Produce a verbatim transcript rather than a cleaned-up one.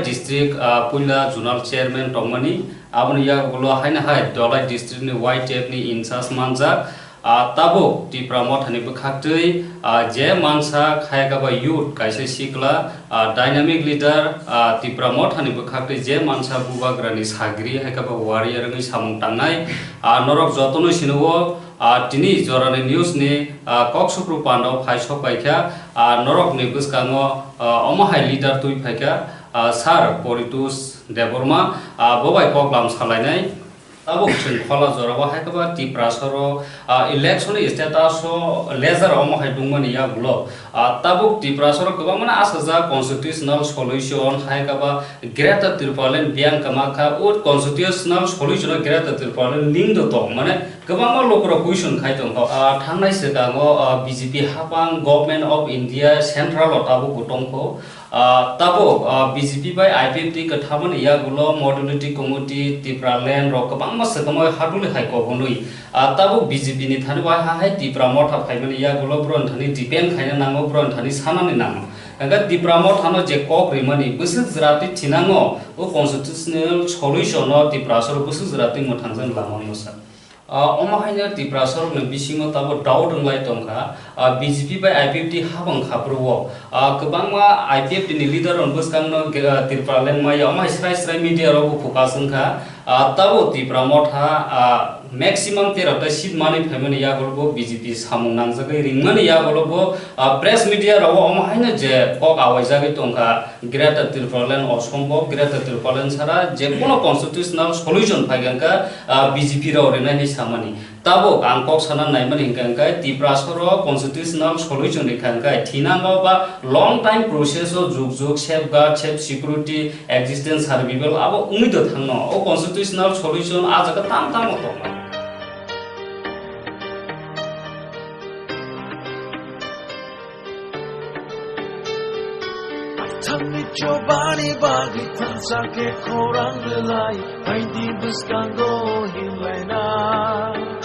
District, ah, puila zonal chairman tongmani, aboni yagulo haino hai Dholai district ni Y T F ni in charge manjak. Ah, tabuk Tipra Motha ni bwkhaktwi, ah, je mansa khai kha ba youth kaisa sikla, ah, dynamic leader, ah, Tipra Motha ni bwkhaktwi je mansa bubagra ni sagri hai kha ba warrior wngwi samung tangnai. Ah, norok jotono sino o, ah, tini jorani news ni, ah, kok sukru panda o phai sok pai kha. Ah, norok ni bwskango, ah, omo hai leader twi phai kha, ah, Sir Poritush Debbarma, ah, bo bai koklam salainai. Tabuk chwng khola jorao hai khe ba Tiprasoro, ah, election status o lejar omo hai dungmani yagulo. Ah, tabuk Tiprasoro kwbangma asajak constitutional solution hai khe ba Greater Tipraland biyang kwma kha, o constitutional solution o Greater Tipraland ning do tong, mane kwbangma lukurok question khai tongkha. Ah, thangnai swkango, ah, B J P hapang Government of India central o tabuk bo tongkho. Ah, tabuk, ah, B J P bai I P F T kwthamani yagulo modality committee Tipraland rok kwbangma swkamwi haduli hai kobonwi. Ah, tabuk B J P ni thani bai ha hai Tipra Motha phaimani yagulo boroni thani depend khaina nango, boroni thani sanani nango. Hwnkhe Tipra Motha no je kok rimani bwswk jwratwi thinango, o constitutional solution no Tiprasoro bwswk jwratwi mwthangjaknai lama no sa. Ah, omo haino Tiprasarokni bisingo tabuk doubt wnglai tongkha, ah, B J P bai I P F T habang khaphuru o. Ah, kwbangma I P F T ni leader rok bwskangno, ah, Tipraland maya, omo hai srai srai media rok bo focus wngkha. Ah, tabuk Tipra Motha, ah, maximum tero ta seat manwi phaimani yagulo bo B J P samung nangjagwi ringmani yagulo bo, ah, press media rok o omo haino je kok awaijagwi tongkha. Greater Tipraland osombob, Greater Tipraland sara je kono constitutional solution phai kha, ah, B J P rok rinai hinwi samani. Tabuk ang kok sana naimani hwnkha hwnkhe Tiprasoro constitutional solution rikha hwnkhe thinango ba long time process o juk juk safeguard, safe security, existence survival abo wngwi do thangno. O constitutional solution ah jaga tam tamo tongma. Thangni chobani bagwi thansa khe khorang rwlai, phaidi bwskango hinlaina.